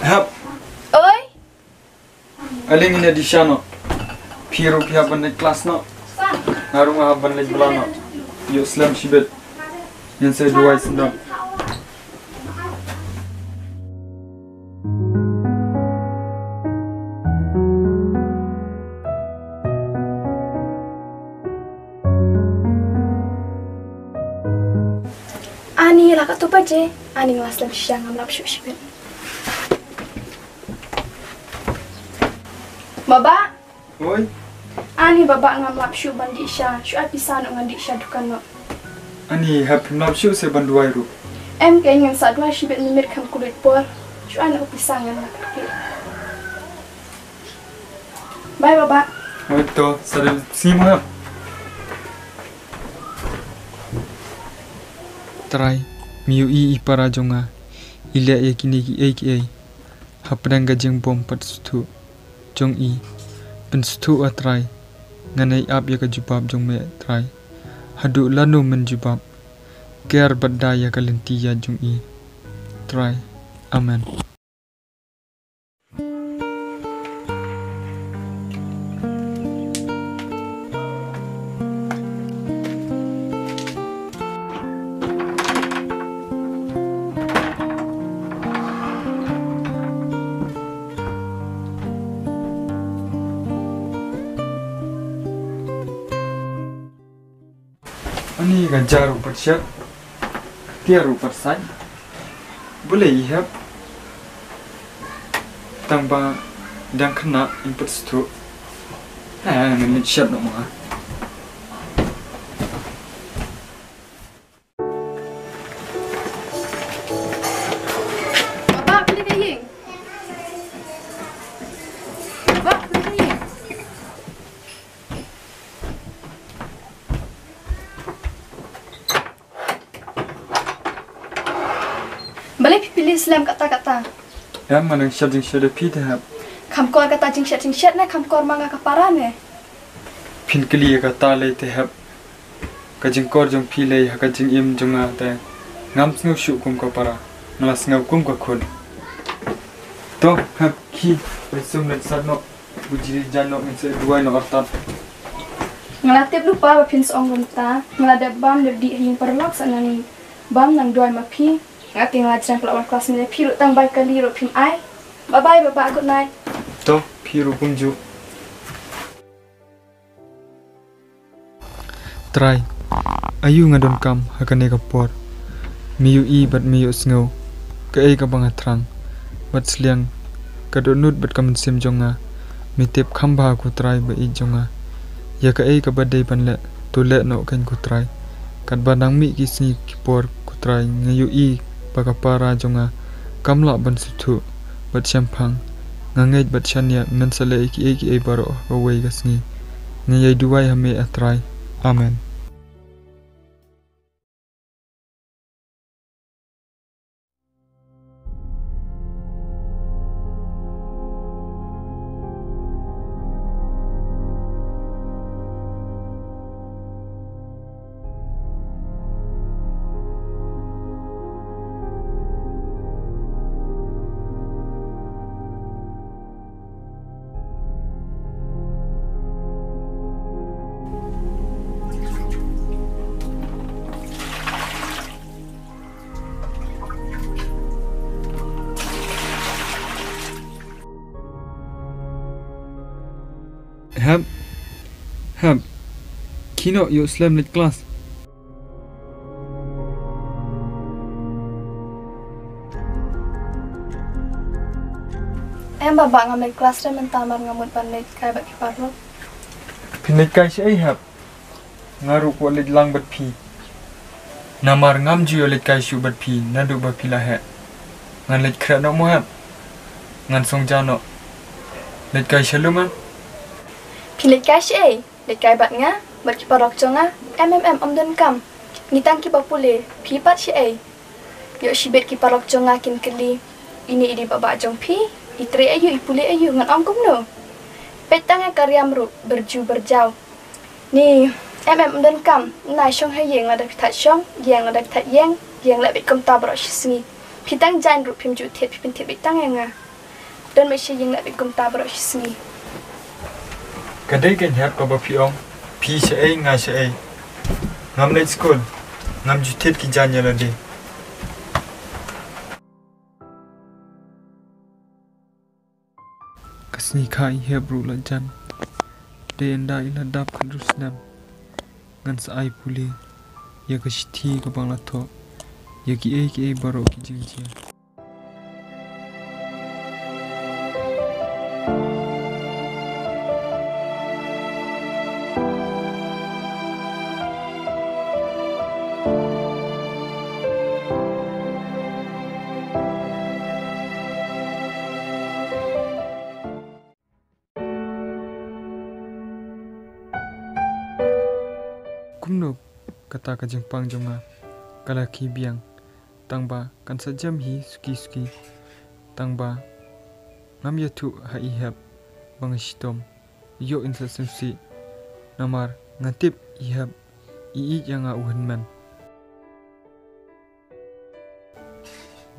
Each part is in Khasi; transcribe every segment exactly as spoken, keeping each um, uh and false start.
Hap. Oi. Ale ngin ïa dih sha noh. Phi ruh phi hap ban leit klas noh. Nga ruh nga hap ban leit bylla noh. Ïoh slem shibit. Ngin sa duwai sngewdon. Ani la katto baje, ani nga la slem shisha, ngam lap shuh shibit. Baba. Oi. Ani baba, ngam lap shuh ban dih sha, shu ai pisa noh ngan dih sha dukan noh. Ani hap, phim lap shuh se ban duwai ruh? Em, keiñ ngan sa duwai shibit mynmiet, kham kut por. Shu ai noh pisa ngan lap. Bye baba. Oi to, sa dei sngi mo hap. Trai, me ïohi i para jong nga i leh ïa kine kiei kiei hapdeng ka jingbym pat sngewthuh jong i. Pynsngewthuh, A Trai, ngan ïai ap ïa ka jubab jong me, Trai. Haduh lano men jubab? Ker bad da ïa ka lynti ïaid jong i, Trai. Amen. Ani ka ja ruh pat shet, ka tia ruh pat sait. Balei i hep? Tang ba dang khynnah in pat sngewthuh. Ha, ngan leit shet noh ma. Baba, plie ka ïing. Baba, plie ka ïing. Balei phi plie slem katta katta? Em, nga dang shet jingshet da phi te hep. Kham kor kata jingshet jingshet ne kham kor ma nga ka para ne? Phin kylli ïa kata lei te hep. Ka jingkor jong phi lei ha ka jingim jong nga te ngam sngew shuh kum ka para, nga la sngew kum ka khun. To, hep, khie, peit sum leit sat noh. Bujri jan nok ngin sa duwai nok artat. Nga la tip lypa ba phin sa ong kumta. Nga la dep bam dep dih ha ïing paralok sa nang bam nang duwai ma phi. Nga te nga la jrang ka la wan klas mele phi ruh tang bai kali ruh phim ai. Bye bye baba, good night. To, phi ruh kumjuh. Trai, aïu nga donkam ha kane ka por. Me ïohi bad me ïohsngew kaei kaba nga thrang bad sliang ka dohnud bad ka mynsiem jong nga. Me tip kham bha ko Trai ba ïeit jong nga ïa kaei kaba dei ban leh, to leh noh kein ko Trai. Katba dang mih ki sngi ki por ko Trai, nga ïohi ba ka para jong nga kam lah ban sngewthuh bad shemphang. Nga ngeit bad shaniah men sa leh ïa kiei kiei baroh ha kawei ka sngi. Nga ïai duwai ha me, A Trai. Amen. Hep. Hep. Khie noh, ïoh slem leit klas. Em baba, ngam leit klas re mynta namar nga mut ban leit kai bad ki paralok. Phin leit kai shaei hep? Nga ruh kwah leit lang bad phi. Namar ngam ju ïoh leit kai shuh bad phi naduh ba phi la heh. Ngan leit khreh noh mo hep? Ngan song ja noh. Leit kai sha lum em? Phi leit kai shaei? Leit kai bad nga, bad ki paralok jong nga? Em em em, ym donkam. Ngi tang kiba pule, phi pat shaei? Ïoh shibit ki paralok jong nga kin kylli, ine i dei i baba jong phi? I trei aïu, i pule aïu? Ngan ong kumno? Peit tang ïa ka riam ruh, byrju byrjaw. Ni, em em, ym donkam. Nai shong ha ïing, lada phi thait shong ïing, lada phi thait ïeng ïeng, leh beit kumta baroh shi sngi. Phi tang jaiñ ruh phim ju thied, phi pynthied beit tang ïa nga. Don beit sha ïing, leh beit kumta baroh shi sngi. Ka dei ka ñiad kaba phi ong, phi shaei nga shaei. Ngam leit skul, ngam ju thied ki jaiñ ïa lade. Ka sngi kha i hep ruh la jan. Dei ynda i la dap khathynriew snem, ngan sa ai pule ïa ka shithi kaba nga la thoh ïa kiei kiei baroh ki jingjia. Kumno kata ka jingpang jong nga ka la khie biang, tang ba kan sa jem hi suki suki, tang ba ngam ïathuh ha i hep ba nga shitom. Ïoh in sa sngewsih, namar nga tip i hep i ïeit ïa nga u hynmen.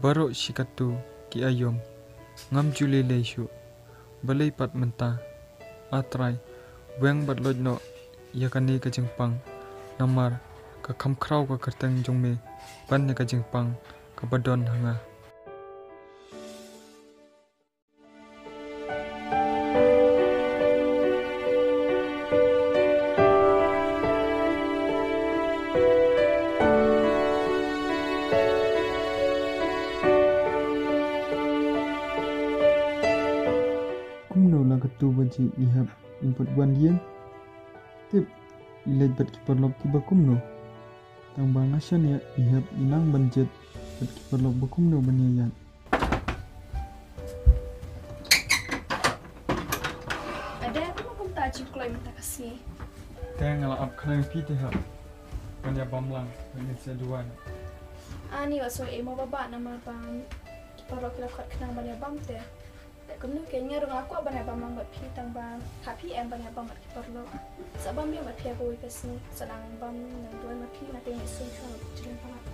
Baroh shi katto ki aïom ngam ju lei lei shuh. Balei pat mynta? A Trai, weng bad loit noh ïa kane ka jingpang, namar ka kham khraw ka kyrteng jong me ban ïa ka jingpang kaba don ha nga. Kumno la katto baje i hep in pat wan ïing? Tip, i leit bad ki paralok kiba kumno? Tang ba nga shaniah i hep i nang ban jied bad ki paralok ba kumno ban ïaid. Ade, kumno kumta jingkloi mynta ka sngi? Te nga la ap khnang ïa phi te hep ban ïa bam lang, ban ïa sa duwai. Ani, wat sngew ei mo baba, namar ba ki paralok ki la khot khnang ban ïa bam te. Te kumno kein, nga ruh nga kwah ban ïa bam lang bad phi, tang ba ha phi em ban ïa bam bad ki paralok. Sa bam biang bad phi ha kawei ka sngi, sa nang bam nang duwai ma phi, nga te nga sngewsih shuwa jingpalat.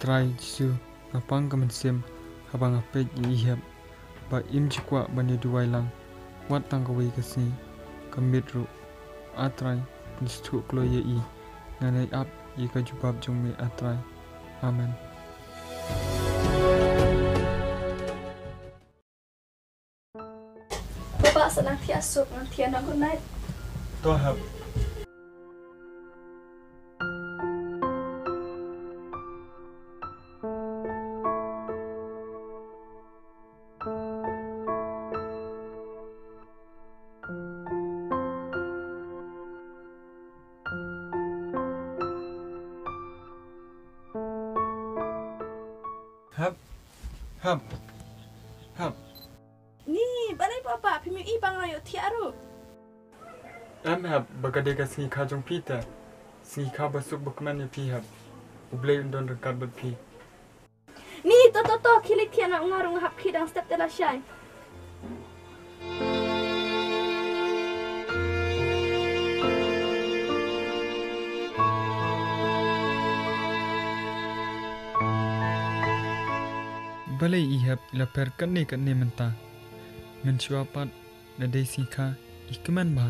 Trai Jisu, nga pang ka mynsiem haba nga peit ïa i hep ba im ju kwah ban ïa duwai lang wat tang kawei ka sngi, ka miet ruh. A Trai, pynsngewthuh kloi ïa i. Ngan ïai ap ïa ka jubab jong me, A Trai. Amen. Baba, sa nang thiah suk, ngan thiah noh, good night. To hep. Hep, hep, hep. Ni, balei papa, phim ïohi ba nga ïohthiah ruh? Em hep, ba ka dei ka sngi kha jong phi te. Sngi kha ba suk ba kmen ïa phi hep. U Blei un don ryngkat bad phi. Ni, to, to, to, khie leit thiah noh, nga ruh nga hap khie dang step te lashai. Balei i hep i la pher katne katne mynta? Mynshuwa pat la dei sngi kha, i kmen bha.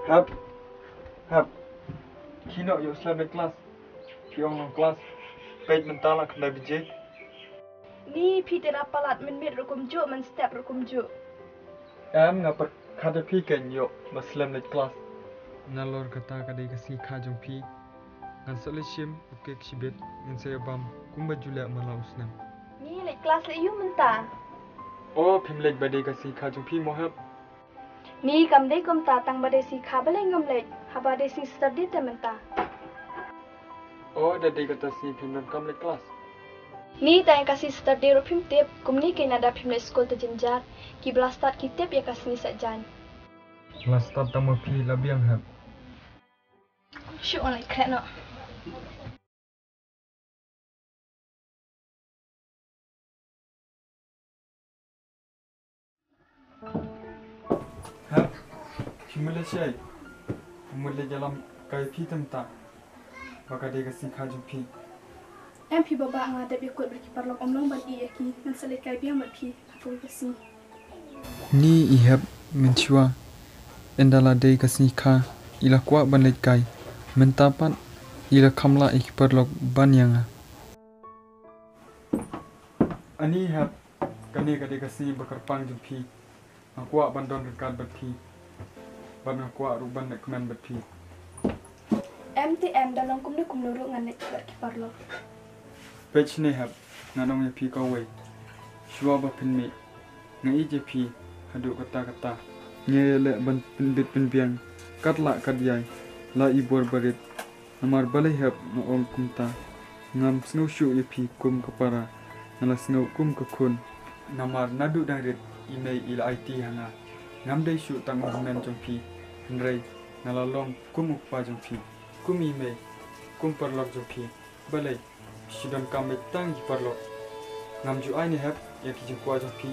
Hep, hep. Khie noh ïoh slem leit klas. Phi ong long klas. Peit mynta la khyndai baje. Ni phi te da palat mynmiet ruh kumjuh, mynstep ruh kumjuh. Em, nga pyrkhat ïa phi kein ïoh ba slem leit klas. Nalor kata ka dei ka sngi kha jong phi. Ngan sa leit shim u kek shibit, ngan sa ïa bam kumba ju leh man la u snem. Ni leit klas leh aïu mynta? O, phim leit ba dei ka sngi kha jong phi mo hep? Ni kam dei kumta, tang ba dei sngi kha balei ngam leit, haba dei sngi Saturday te mynta. O, da dei kata sngi phim donkam leit klas. Ni tang ka sngi Saturday ruh phim tip, kumne kein lada phim leit skul te jynjar, kiba la stad ki tip ïa ka sngi Saitjaiñ. La stad tang ma phi, la biang hep. Shu ong leit khreh noh. Hep, phi mut leit shaei? Mut leit ïalam kai phi te mynta. Ba ka dei ka sngi kha jong phi. Em phi baba, nga dep ïakut bad ki paralok, ym long ban ïeh ïa ki, ngan sa leit kai biang bad phi ha kawei ka sngi. Ni i hep mynshuwa, ynda la dei ka sngi kha i la kwah ban leit kai. Mynta pat i la kham lah ïa ki paralok ban ïa nga. Ani hep, kane ka dei ka sngi ba kyrpang jong phi. Nga kwah ban don ryngkat bad phi. Bad nga kwah ruh ban leh kmen bad phi. Em te em, da long kumno kumno ruh ngan leit bad ki paralok. Peit shane hep, ngan ong ïa phi kawei. Shuwa ba phin mih, nga ïeit ïa phi haduh katta katta. Nga ïaleh ban pynbit pynbiang kat lah kat ïai la i bor barit. Namar balei hep nga ong kumta? Ngam sngew shuh ïa phi kum ka para, nga la sngew kum ka khun. Namar naduh dang rit i mei i la aiti ha nga. Ngam dei shuh tang u hynmen jong phi, hynrei nga la long kum u kpa jong phi, kum i mei, kum paralok jong phi. Balei phi shu donkam beit tang ïa ki paralok? Ngam ju ai ne hep ïa ki jingkwah jong phi?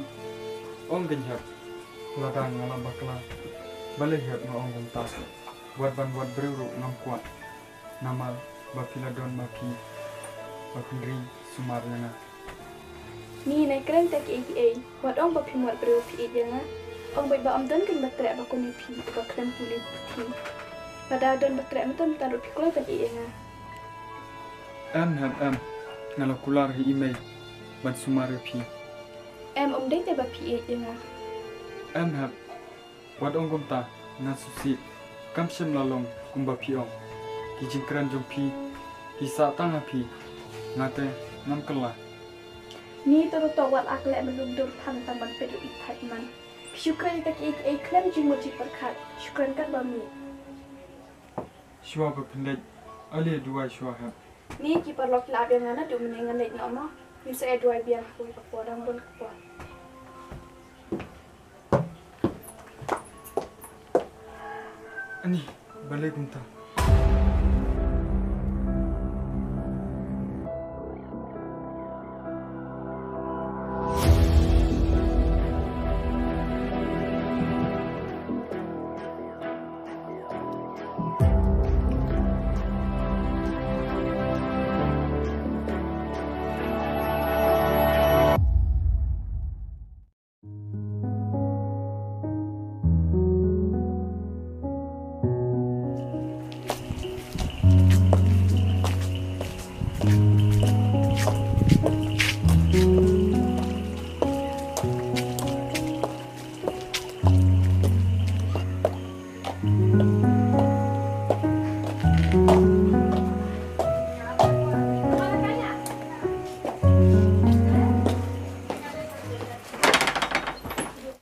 Ong kein hep, lada nga la bakla, balei hep nga ong kumta? Wat ban wad briew ruh ngam kwah. Namar ba phi la don ma phi ba phin ri sumar ïa nga. Ni nai kren te kiei kiei, wat ong ba phim wad briew phi ïeit ïa nga. Ong beit ba ym don kein ba treh ba kum ïa phi uba khlem pule puthi. Lada don ba treh mynta mynta ruh phi kloi ban ïeit ïa nga. Em hep em, nga la kular ha i mei ban sumar ïa phi. Em, ym dei te ba phi ïeit ïa nga. Em hep, wat ong kumta, nga sngewsih, kam shym la long kumba phi ong. Ki jingkren jong phi ki sah tang ha phi, nga te ngam kylla. Ni to ruh to wat la khleh mlum dur than tang ban peit ruh i thait man. Phi shu kren ïa kita kiei kiei khlem jingmut jingpyrkhat, shu kren katba mih. Shuwa ba phin leit, ale duwai shuwa hep. Ni ki paralok ki la ap ïa nga naduh mynne, ngan leit noh mo. Ngin sa ïa duwai biang ha kawei ka por, dang bun ka por. Ani, balei kumta?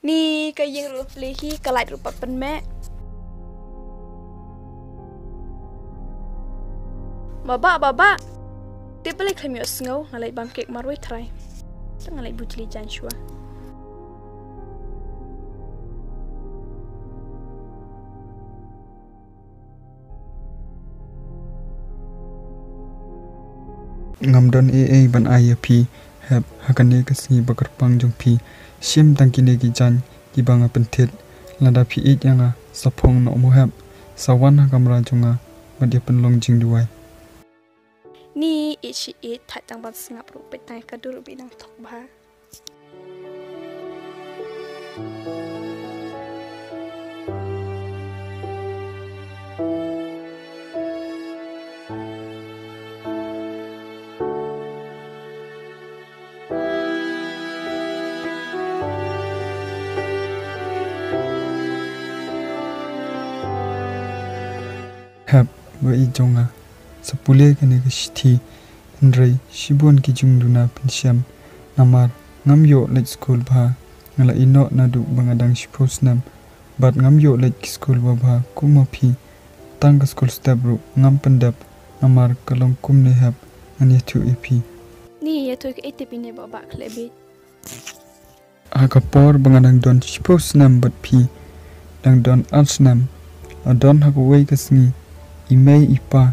Ni ka ïing ruh plie hi, ka light ruh pat pynmeh. Baba, baba. Te balei khlem ïohsngew, nga leit bam kek marwei trai. Te nga leit bujli jan shuwa. Ngam don ei ei ban ai ïa phi, hep, ha kane ka sngi ba kyrpang jong phi. Shim tang kine ki jaiñ kiba nga pynthit. Lada phi ïeit ïa nga, sa phong noh mo hep, sa wan ha kamra jong nga bad ïa pynlong jingduwai. Ni ïeit shi ïeit, thait tang ban sngap ruh, peit tang ïa ka dur ruh ba i nang thok bha. Hep, ba i jong nga. Sa pule kane ka shithi, hynrei shibun ki jingduna pynshem. Namar ngam ïoh leit skul bha, nga la ïehnoh naduh ba nga dang shiphew snem. Bad ngam ïoh leit ki skul babha kum ma phi. Tang ka skul step ruh ngam pyndep. Namar ka long kumne hep, ngan ïathuh ïa phi. Ni ïathuh kaei te phi ne Bah Bah khleh beit. Ha ka por ba nga dang don shiphew snem bad phi dang don ar snem, la don ha kawei ka sngi, i mei i pa,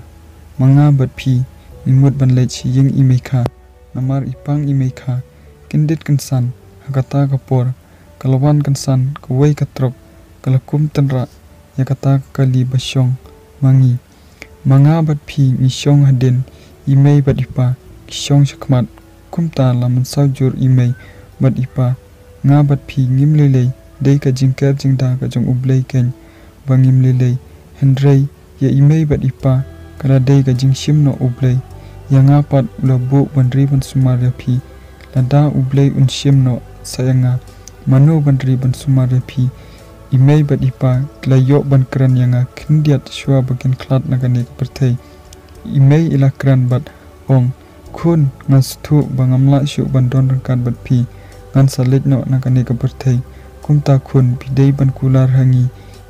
ma nga bad phi ngi mut ban leit sha ïing i mei kha. Namar i pang i mei kha kin dit kynsan ha kata ka por, ka la wan kynsan kawei ka trok, ka la kum tynrah ïa kata ka kali ba shong ma ngi. Ma nga bad phi ngi shong hadien, i mei bad i pa ki shong shakhmat. Kumta la mynsaw jur i mei bad i pa. Nga bad phi ngim lei lei, dei ka jingker jingda ka jong U Blei keiñ ba ngim lei lei. Hynrei ïa i mei bad i pa, ka la dei ka jingshim noh U Blei. Ïa nga pat u la buh ban ri ban sumar ïa phi. Lada U Blei un shim noh sa ïa nga, mano ban ri ban sumar ïa phi? I mei bad i pa ki la ïoh ban kren ïa nga khyndiat shuwa ba kin khlad na kane ka pyrthei. I mei i la kren bad ong, khun, nga sngewthuh ba ngam lah shuh ban don ryngkat bad phi. Ngan sa leit noh na kane ka pyrthei. Kumta khun, phi dei ban kular ha ngi.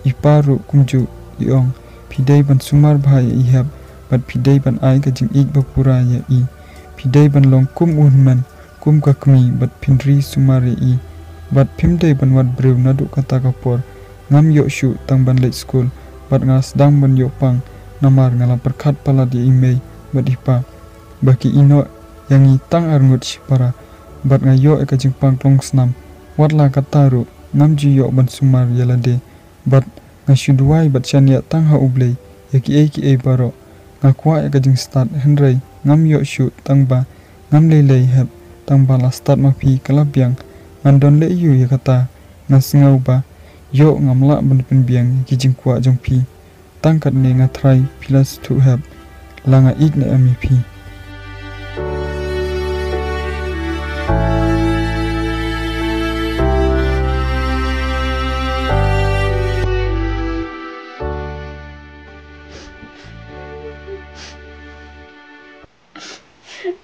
I pa ruh kumjuh, i ong, phi dei ban sumar bha ïa i hep, bad phi dei ban ai ka jingïeit ba pura ïa i. Phi dei ban long kum u hynmen, kum ka kmie, bad phin ri sumar ïa i. Bad phim dei ban wad briew naduh kata ka por. Ngam ïoh shuh tang ban leit skul, bad nga sdang ban ïoh pang, namar nga la pyrkhat palat ïa i mei bad i pa ba ki ïehnoh ïa ngi tang arngut shipara, bad nga ïoh ïa ka jingpang klongsnam. Wat la katta ruh, ngam ju ïoh ban sumar ïa lade. Bad nga shu duwai bad shaniah tang ha U Blei ïa kiei kiei baroh. Nga kwah ïa ka jingstad, hynrei ngam ïoh shuh tang ba ngam lei lei hep, tang ba la stad ma phi ka la biang. Ngan don leh aiu ïa kata? Nga sngew ba ïoh ngam lah ban pynbiang ïa ki jingkwah jong phi. Tang katne nga tharai phi la sngewthuh hep, la nga ïeit ne em ïa phi.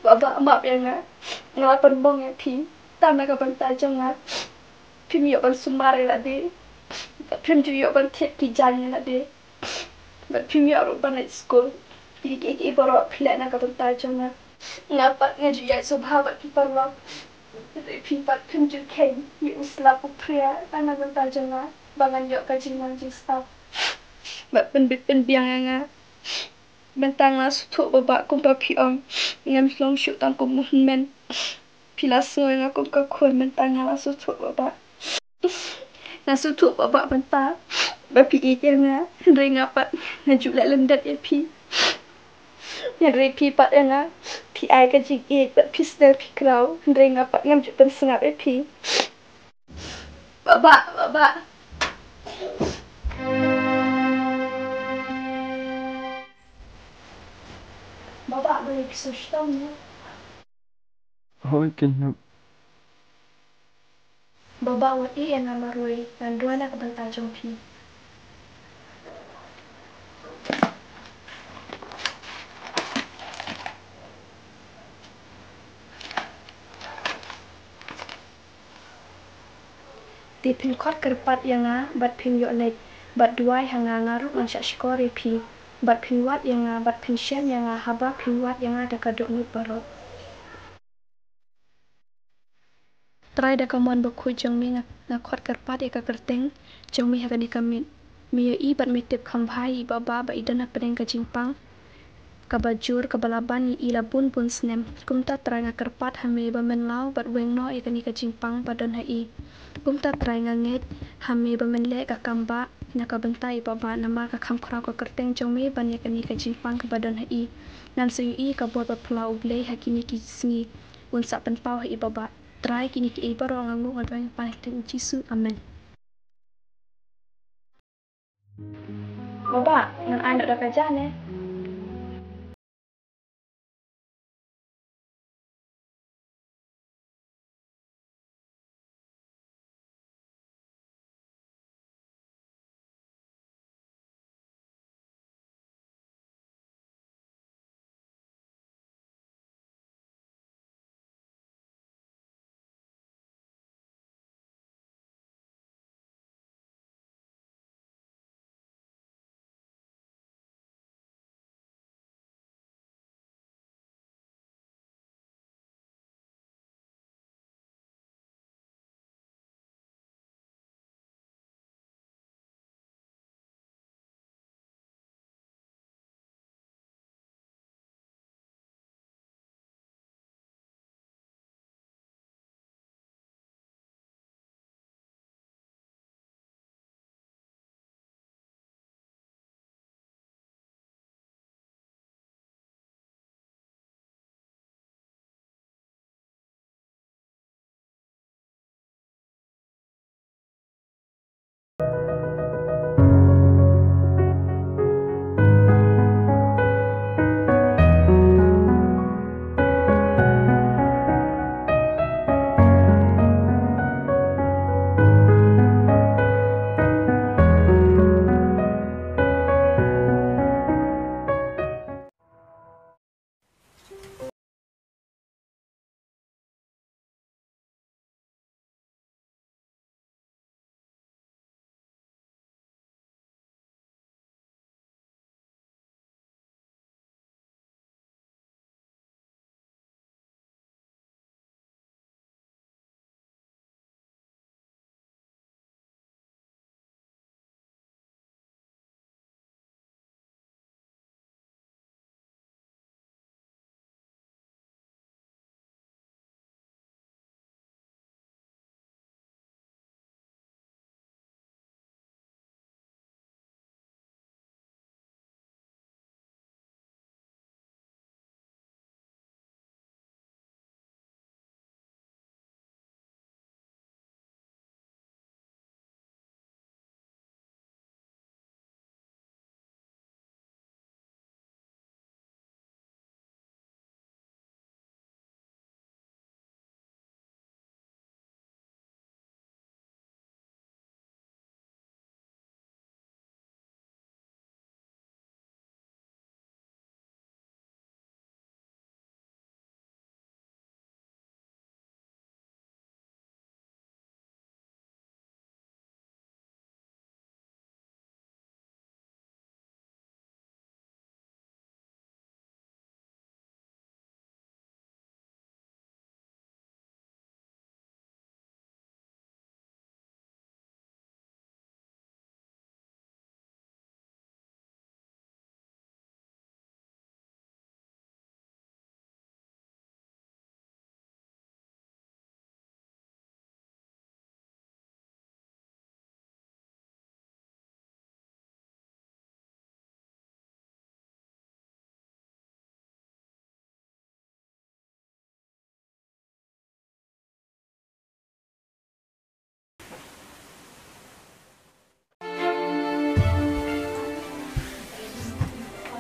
Bah Bah, map ïa nga. Nga la pynbong ïa phi tang na ka bynta jong nga. Phim ïoh ban sumar ïa lade, phim ju ïoh ban thied ki jaiñ ïa lade. Bad phim ïoh ruh ban leit skul. Ïa kiei kiei baroh phi leh na ka bynta jong nga. Nga pat nga ju ïaid sngewbha bad phi paralok. Hynrei phi pat phim ju kheiñ ïa u slap u phria na ka bynta jong nga ba ngan ïoh ka jingnang jingstad. Bad pynbit pynbiang ïa nga. Mynta nga la sngewthuh Bah Bah, kumba phi ong, ngam long shuh tang kum u hynmen. Phi la sngew ïa nga kum ka khun, mynta nga la sngewthuh Bah Bah. Nga sngewthuh Bah Bah mynta ba phi ïeit ïa nga, hynrei nga pat nga ju leh lyndet ïa phi. Hynrei phi pat ïa nga phi ai ka jingïeit bad phi sngewbha phi khraw, hynrei nga pat ngam ju pynsngap ïa phi. Bah Bah, Bah Bah. Bah Bah, ba ïa ki sngewshitom ne? Hooid, kynhap. Bah Bah, wat ïeh ïa nga marwei, ngan duwai na ka bynta jong phi. Te phin khot kyrpad ïa nga bad phin ïoh leit, bad duwai ha nga, nga ruh ngan shah shkor ïa phi, bad phin wad ïa nga bad phin shem ïa nga haba phin wad ïa nga da ka dohnud baroh. Trai, da ka mon bakhuid jong me nga, nga khot kyrpad ïa ka kyrteng jong me ha kane ka miet. Me ïohi bad me tip kham bha ïa i Bah Bah ba i don hapdeng ka jingpang kaba jur kaba la ban ïa i la bun bun snem. Kumta Trai, nga kyrpad ha me ba men law bad weng noh ïa kane ka jingpang ba don ha i. Kumta Trai, nga ngeit ha me ba men leh ka kam bah na ka bynta i Bah Bah, namar ka kham khraw ka kyrteng jong me ban ïa kane ka jingpang kaba don ha i. Ngan sa ïohi ka bor ba phyllaw U Blei ha kine ki sngi. Un sa pynpaw ha i Bah Bah. Trai, kine kiei baroh nga nguh nga duwai nga pan ha ka kyrteng u Jisu. Amen. Bah Bah, ngan ai noh da ka ja ne?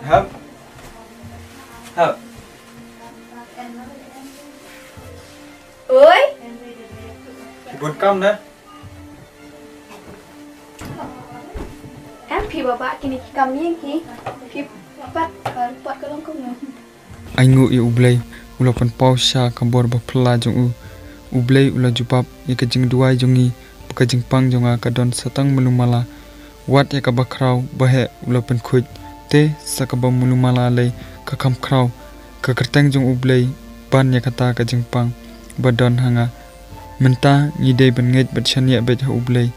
Hap. Hap. Oi. Ki bun kam na. Em phi baba kine ki kam ïing hi. Phi pat, eh, pat ka long kumno. Ainguh ïa U Blei, u la pynpaw sha ka bor ba phylla jong u. U Blei u la jubab ïa ka jingduwai jong ngi, ba ka jingpang jong nga ka don sa tang malu mala. Wat ïa kaba khraw ba heh u la pynkhuid, te sa kaba malu mala lei ka kham khraw. Ka kyrteng jong U Blei ban ïa kata ka jingpang ba don ha nga. Mynta ngi dei ban ngeit bad shaniah beit ha U Blei.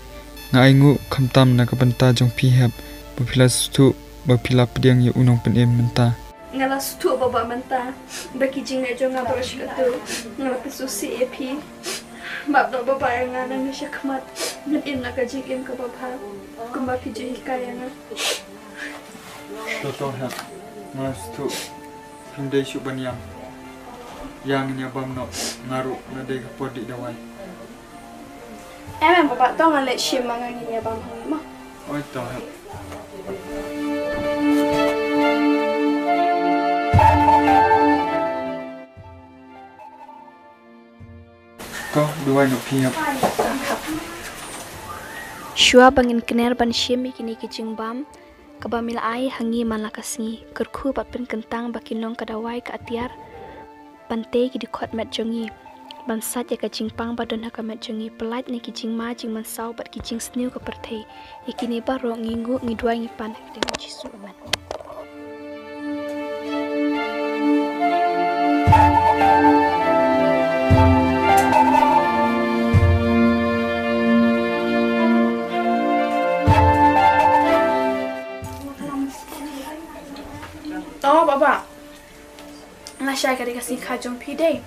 Nga ainguh khamtam na ka bynta jong phi Hep, ba phi la sngewthuh ba phi la pdiang ïa u nongpynim mynta. Nga la sngewthuh baba mynta ba ki jingeh jong nga baroh shi katto nga la pynsngewsih ïa phi. Map noh baba ïa nga, nangne shakhmat ngan im na ka jingim kaba bha kumba phi ju hikai ïa nga. To to Hep, nga la sngewthuh. Phim dei shuh ban ïam. Ïa ngin ïa bam noh, nga ruh nga dei ka por dih dawai. Em em baba, to ngan leit shim ma nga, ngin ïa bam hangne mo. Oi to Hep. To duwai noh phi Hep. Shuwa ba ngin kner ban shim ïa kine ki jingbam kaba me la ai ha ngi man la ka sngi, kyrkhu bad pynkyntang ba kin long ka dawai ka atiar ban tei ki dkhot met jong ngi, ban sait ïa ka jingpang ba don ha ka met jong ngi, pyllait na ki jingma jingmynsaw bad ki jingsniew ka pyrthei. Ïa kine baroh ngi nguh ngi duwai ngi pan ha ka kyrteng u Jisu. Amen. Oh baba, lashai ka dei ka sngi kha jong phi dei.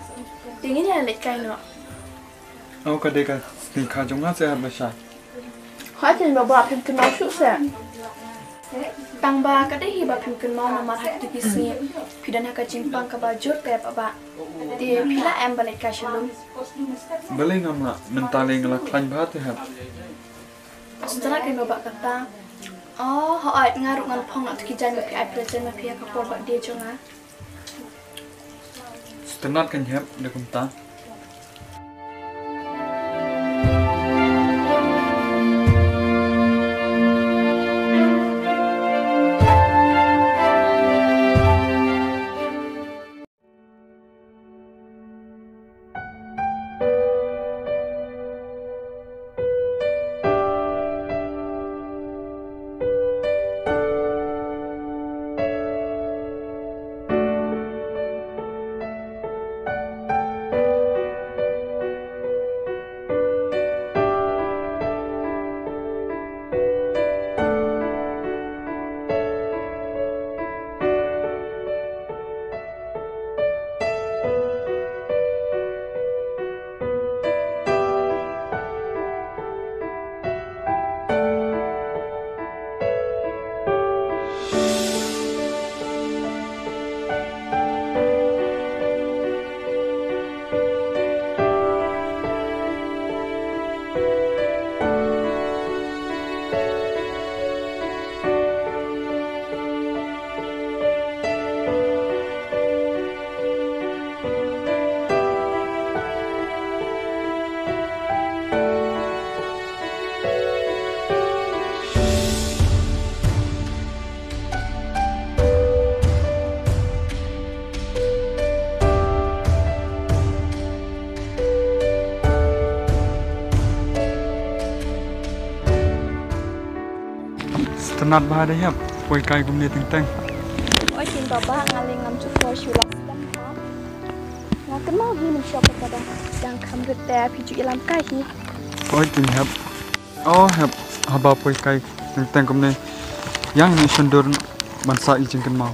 Te ngin ïa leit kai noh. Oh, ka dei ka sngi kha jong nga seh Hep lashai. Hooid keiñ baba, phim kynmaw shuh seh. Tang ba ka dei hi ba phim kynmaw namar ha kito ki sngi phi don ha ka jingpang kaba jur te baba. Te phi lah em ban leit kai sha lum? Balei ngam lah, mynta lei nga la khlaiñ bha te Hep. Sngewtynnat keiñ baba kata. Oh hooid, nga ruh ngan phong noh ïa ki jaiñ ba phi ai present ma phi ha ka por birthday jong nga. Sngewtynnat keiñ Hep, da kumta. Sngewtynnat bha de Hep, poi kai kumne teng teng. Oi keiñ baba, nga lei ngam ju poi shuh last time ha. Nga kynmaw hi mynshwa pat ba dang kham rit te phi ju ïalam kai hi. Oi keiñ Hep. Oh Hep, haba poi kai teng teng kumne, ïa ngin ïa shon dur ban sah ïa ki jingkynmaw.